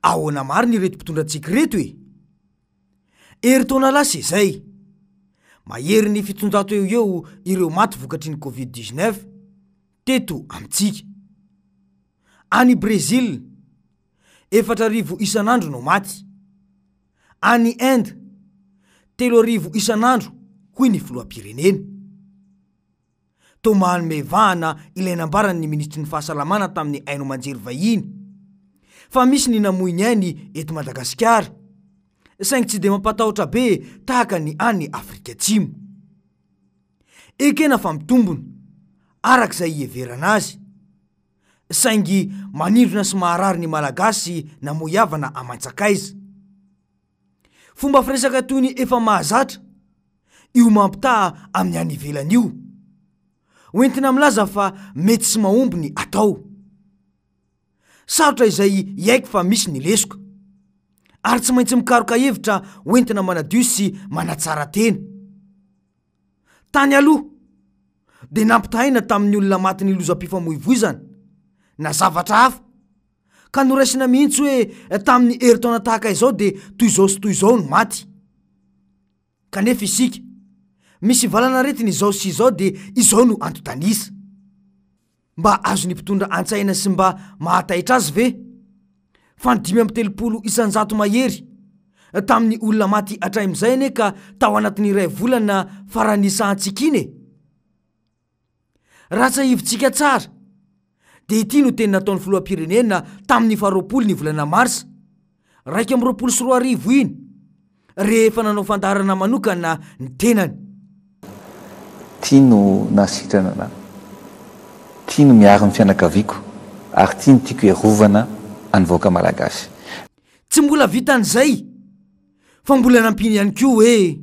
Ahoana marina ireto mpitondra antsika ireto e? Herintaona lasa izay, maherin'ny 700 eo ho eo ireo maty vokatry ny Covid 19 teto amintsika. Any Brezila, 4000 isan'andro no maty. Any Inde, 3000 isan'andro hoy ny filoham-pirenena. Toa manome vahana ilay nambaran'ny minisitry ny fahasalamana tamin'ny haino aman-jery vahiny fa misy ny namoy ny ainy eto Madagasikara, saingy tsy dia mampatahotra be tahaka ny any Afrika Atsimo. Ekena fa mitombina, araka izay iheverana azy, saingy manindrona sy maharary ny Malagasy namoy havana aman-tsakaiza. Fomba firesaka toy ny efa mahazatra io mampitaha amin'ny any ivelany io. Hoentina milaza fa mety sy mahomby ny atao. Sarotra izay hiaiky fa misy ny lesoka. Ary tsy maintsy mikaroka hevitra hoentina manadio sy manatsara tena. Tany aloha dia nampitahaina tamin'ny olona matin'ny lozam-pifamoivoizana na zavatra hafa ka noraisina mihitsy hoe tamin'ny herintaona tahaka izao dia toy izao sy toy izao no maty. Kanefa isika, misy valan'aretina izao sy izao dia izao no antontan'isa. Mba azon'ny mpitondra an-tsaina sy mba mahataitra azy ve fa ny 35 isan-jato mahery tamin'ny olona maty hatramin'izay anie ka tao anatin'ny iray volana farany nisahantsika iny e? Raha tsahivintsika tsara dia ity no teny nataon'ny filoham-pirenena tamin'ny faharoapolo ny volana marsa 2021 iny rehefa nanao fandaharana manokana ny tenany. Ity no nahasitrana anah. Ity no miaro ny fianakaviako ary ity no tiako hiarovana an'ny vahoaka malagasy. Tsy mbola vitan'izay fa mbola nampiany ihany koa hoe.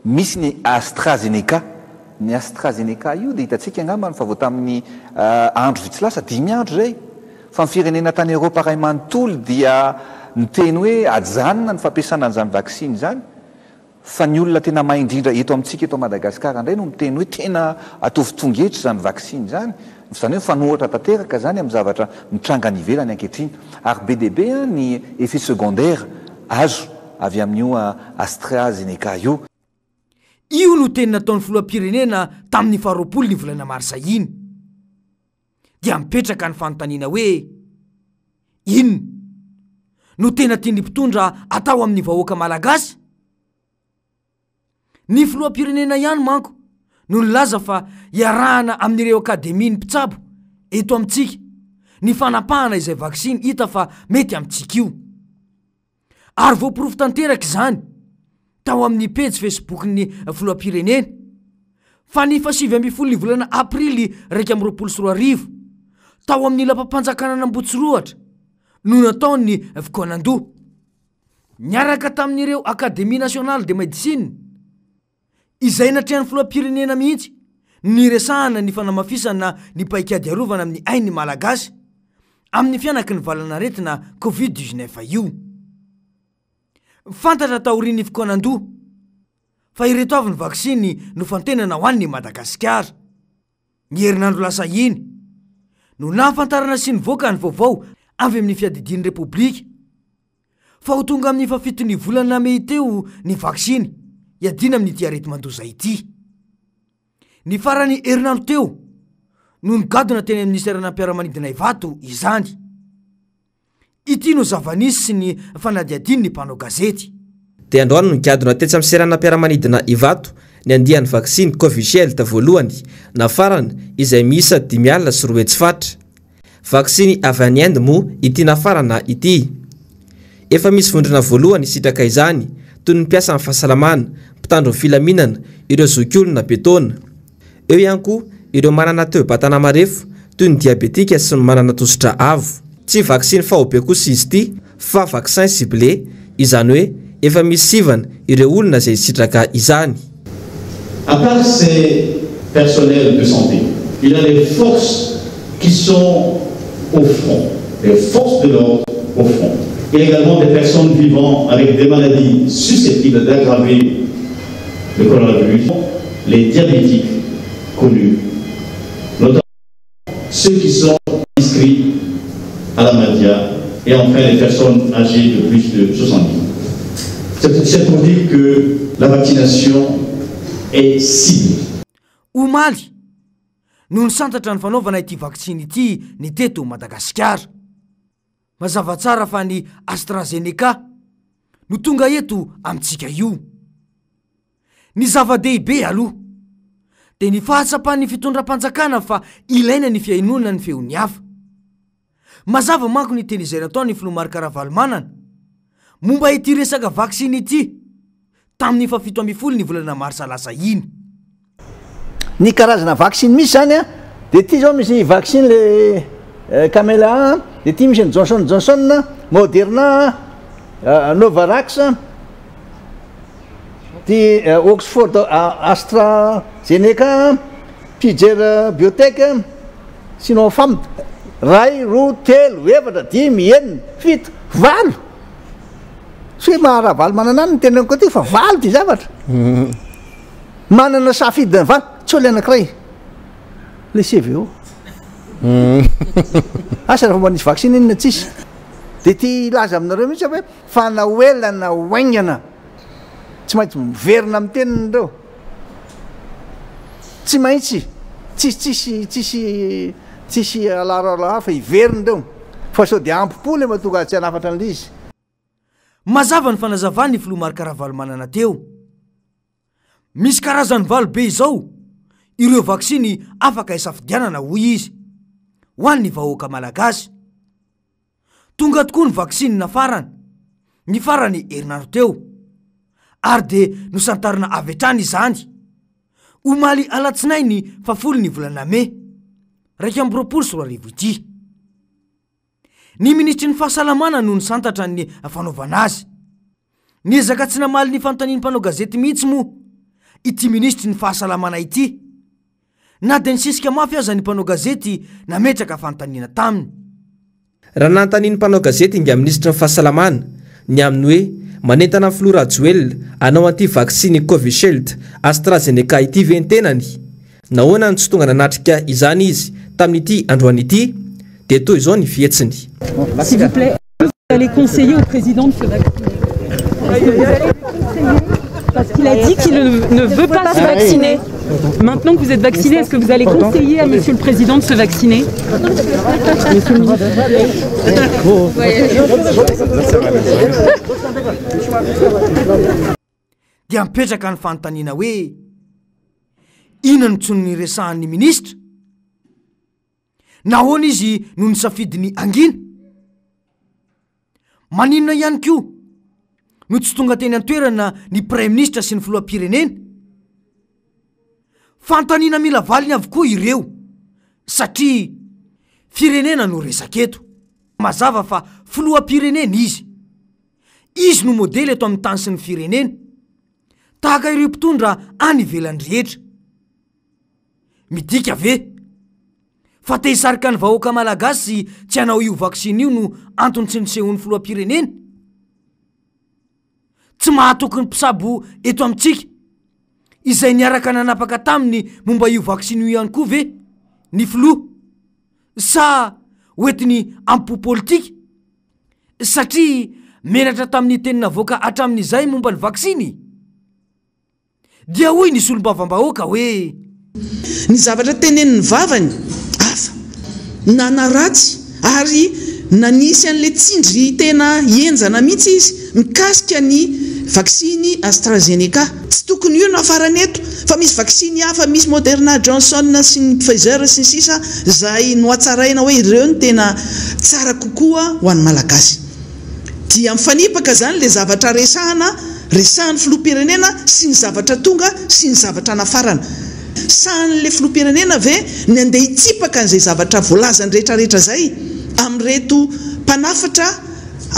Misy ny AstraZeneca. Ny AstraZeneca io dia hitantsika angambany fa vao tamin'ny andro vitsy lasa, dimy andro izay, fa ny firenena tany Eoropa iray manontolo dia niteny hoe ajanona ny fampiasana an'izany vaksiny izany, fa ny olona tena mahay indrindra eto amintsika eto Madagasikara indray no miteny hoe tena ataovy tonga eto izany vaksiny izany, izany hoe mifanohitra tanteraka izany amin'ny zavatra mitranga any ivelany ankehitriny. Ary be dia be ny effet secondaire azo avy amin'io AstraZeneca io. Io no teny nataon'ny filoham-pirenena tamin'ny faharoapolo ny volana marsa iny. Dia mipetraka ny fanontaniana hoe, inona no tena tian'ny mpitondra atao amin'ny vahoaka malagasy? Ny filoham-pirenena ihany manko no nilaza fa iarahana amin'ireo akademian'ny mpitsabo eto amintsika ny fanapahana izay vaksiny hita fa mety amintsika io. Ary voaporofo tanteraka izany tao amin'ny pejy Facebook-n'ny filoham-pirenena fa ny faha 19 ny volana aprily 2021 tao amin'ny lapam-panjakanan'Ambotsirohatra no natao ny fikaonandoha niaraka tamin'ireo Académie nationale de médecine izay natrehan'ny filoham-pirenena mihitsy niresahana ny fanamafisana ny paikady arovana amin'ny ain'ny Malagasy amin'ny fihanaky ny valan'aretina Covid 19 io. Fantatra taorian'ny fikaonandoha fa ireto avy ny vaksiny nofantenana ho an'i Madagasikara. Ny herinandro lasa iny no nahafantarana sy nivoaka ny vaovao avy amin'ny fiadidian'ny Repoblika fa ho tonga amin'ny fahafiton'ny volana mey teo ny vaksiny hiadiana amin'ity areti-mandoza ity. Ny faran'ny herinandro teo no nigadona teny amin'ny seranam-piaramanidina Ivato izany. Ity no zava-nisy sy ny fanadihadian'ny mpanao gazety. Dia androany no nigadona tetsy amin'ny seranam-piaramanidina Ivato ny andiany vaksiny Covishield voalohany nafarana izay miisa 250 fatra. Vaksiny avy any Inde moa ity nafarana ity. Efa misy vondrona voalohany hisitraka izany toy ny mpiasan'ny fahasalamana, mpitandro ny filaminana, ireo zokiolona be taona. Eo ihany koa ireo manana toe-batana marefo toy ny diabetika sy ny manana tosidra avo. Tsy vaksiny faobe kosa izy ity fa vaccin ciblé, izany hoe efa misy sivana ireo olona izay hisitraka izany. À part ces personnels de santé, il y a les forces qui sont au front, les forces de l'ordre au front. Il y a également des personnes vivant avec des maladies susceptibles d'aggraver le coronavirus, les diabétiques connus, notamment ceux qui sont inscrits à la Madia. Et enfin les personnes âgées de plus de 70 ans. C'est pour dire que la vaccination est ciblée. Omaly no nisantatra ny fanaovana ity vaksiny ity ny teto Madagasikara. Mazava tsara fa ny AstraZeneca no tonga eto amintsika io. Ny zava-dehibe aloha dia ny fahatsapan'ny fitondram-panjakana fa ilaina ny fihainoana ny feon'ny hafa. Mazava manko ny teny izay nataon'ny filoha Marc Ravalomanana momba ity resaka vaksiny ity tamin'ny fahafito ambin'ny folo ny volana marsa lasa iny. Ny karazana vaksiny misy zany a, de ty zao misy vaksiny le Kamela, de ty misy ny Johnson Johnson, Moderna, Novarax, ty Oxford AstraZeneca, Pfizer Biotech, Sinopharm, ray, roa, telo, efatra, dimy, enina, fito, valo. Tsy hoe maha Ravalomanana any ny teneniko aty fa valo ty zavatra. Manana safidy ny valo, tsy eo le anakiray, le CVO. Asa raha mba nisy vaksiny iny na tsisy. De te hilaza aminareo mihitsy aho hoe fa na ho ela na ho haingana, tsy maintsy miverina amin'ny teniny ireo. Tsy maintsy, tsisy tsisy tsisy tsisy alaro fa hiverina ireo. Fa sao de ampy-po le mahatonga azy tsy hanafatra an'ilay izy. Mazava ny fanazavan'ny filoha Marc Ravalomanana teo. Misy karazany valo be izao ireo vaksiny afaka isafidianana hoy izy, ho an'ny vahoaka malagasy. Tonga tokoa ny vaksiny nafarana ny farany herinandro teo ary dia nosantarina avy hatrany izany omaly alatsinainy fahafolo ny volana mey 2021 ity. Ny minisitry ny fahasalamana no nisantatra ny fanaovana azy. Niezaka tsy namaly ny fanontanian'ny mpanao gazety mihitsy moa ity minisitry ny fahasalamana ity, na dia nisisika mafy aza ny mpanao gazety nametraka fanontaniana taminy. Raha nanontanian'ny mpanao gazety ingahy minisitry ny fahasalamana ny amin'ny hoe manentana ny filoha Rajoelina hanao an'ity vaksiny Covishield AstraZeneca ity ve ny tenany? Nahoana no tsy tonga nanatrika izany izy tamin'ity androany ity? Dia toy izao ny fihetsiny. S'il vous plaît, est-ce que vous allez conseiller au président de se vacciner? Est-ce que vous allez le conseiller? Parce qu'il a dit qu'il ne veut pas se vacciner. Maintenant que vous êtes vacciné, est-ce que vous allez conseiller à monsieur le président de se vacciner? Monsieur le ministre. Dia mipetraka ny fanontaniana hoe, inona no tsy niresahan'ny minisitra? Nahoana izy no nisafidy ny hangina? Maninona ihany koa no tsy tonga teny an-toerana ny praiminisitra sy ny filoham-pirenena? Fanontaniana mila valiny avokoa ireo satria firenena no resaka eto. Mazava fa filoham-pirenena izy. Izy no modely eto amin'ny tany sy ny firenena, tahaka ireo mpitondra any ivelany rehetra. Midika ve fa te hisarika ny vahoaka malagasy tsy hanao io vaksiny io no antony tsy nisehoan'ny filoham-pirenena? Tsy mahatoky ny mpisabo eto amintsika izay niaraka nanapaka taminy momba io vaksiny io ihany koa ve ny filoha sa hoentiny am-po politika? Satria menatra tamin'ny teny navoaka hatramin'izay momba ny vaksiny? Dia hoy ny solombavambahoaka hoe. Ny zavatra tenenin'ny vavany hafa. Nanaratsy ary nanisy an'ilay tsindry tena henjana mihitsy izy mikasika ny vaksiny AstraZeneca. Tsy tokony io no hafarana eto fa misy vaksiny hafa, misy Moderna, Johnson sy ny Pfizer sy ny sisa izay nohatsaraina hoe ireo no tena tsara kokoa ho an'ny Malagasy. Dia mifanipaka izany ilay zavatra resahana, resahan'ny filoham-pirenena sy ny zavatra tonga sy ny zavatra nafarana. Sahan'ilay filoham-pirenena ve ny handeha hitsipaka an'izay zavatra voalazany rehetra rehetra izay amin'ireto mpanafatra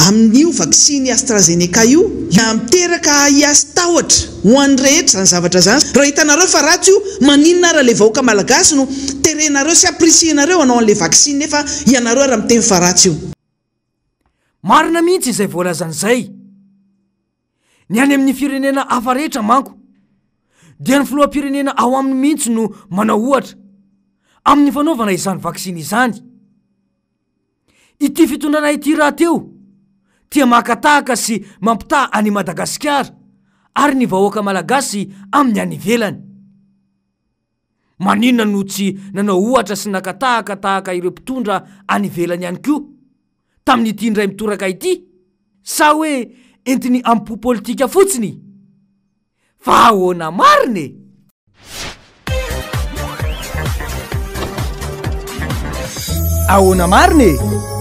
amin'io vaksiny AstraZeneca io? Miteraka ahiahy sy tahotra ho an'ny rehetra izany zavatra izany. Raha hitanareo fa ratsy io, maninona ary ilay vahoaka malagasy no terenareo sy ampirisihinareo hanao an'ilay vaksiny nefa ianareo ary miteny fa ratsy io? Marina mihitsy izay voalazany izay. Ny any amin'ny firenena hafa rehetra manko dia ny filoham-pirenena ao aminy mihitsy no manao ohatra amin'ny fanaovana izany vaksiny izany. Ity fitondrana ity rahateo tia maka tahaka sy mampitaha an'i Madagasikara ary ny vahoaka malagasy amin'ny any ivelany. Maninona no tsy nanao ohatra sy naka tahaka tahaka ireo mpitondra any ivelany ihany koa tamin'ity indray mitoraka ity? Sa hoe entiny am-po politika fotsiny? Fa ahoana marina e? Ahoana marina e?